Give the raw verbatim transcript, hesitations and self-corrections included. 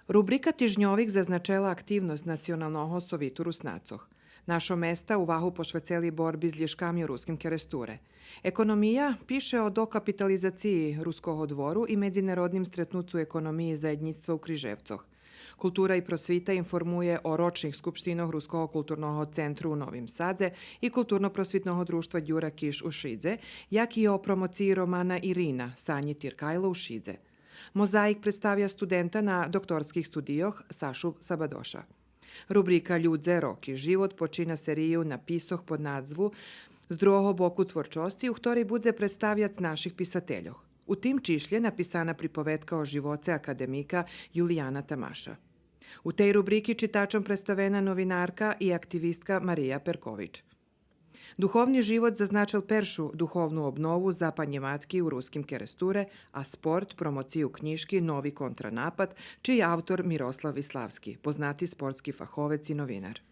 Рубрика Тижньовик зазначела активносц Националного совиту Руснацох. Нашо места увагу пошвецели борби з лїшками у Руским Керестуре. Економия пише о докапитализациї Руского двору и медзинародним стретнуцу економиї заєднїцтва у Крижевцох. Култура и просвита информує о рочних скупштинох Руского културного центру у Новим Садзе и Културно-просвитного дружтва Дюра Киш у Шидзе, як и о промоциї романа Ирина Санї Тиркайло у Шидзе. Мозаїк представя студента на докторских студийох Сашу Сабадоша. Рубрика Людзе, роки, живот почина серию написох под надзву З другого боку творчосци, у хторей будзе представяц наших писательох. У тим чишлє написана приповедка о живоце академика Юлияна Тамаша. У тей рубрики читачом представена новинарка и активистка Мария Перкович. Духовни живот зазначел першу духовну обнову Западнєй матки у Руским Керестуре, а спорт промоцию кнїжки Нови контранапад, чий автор Мирослав Виславски, познати спортски фаховец и новинар.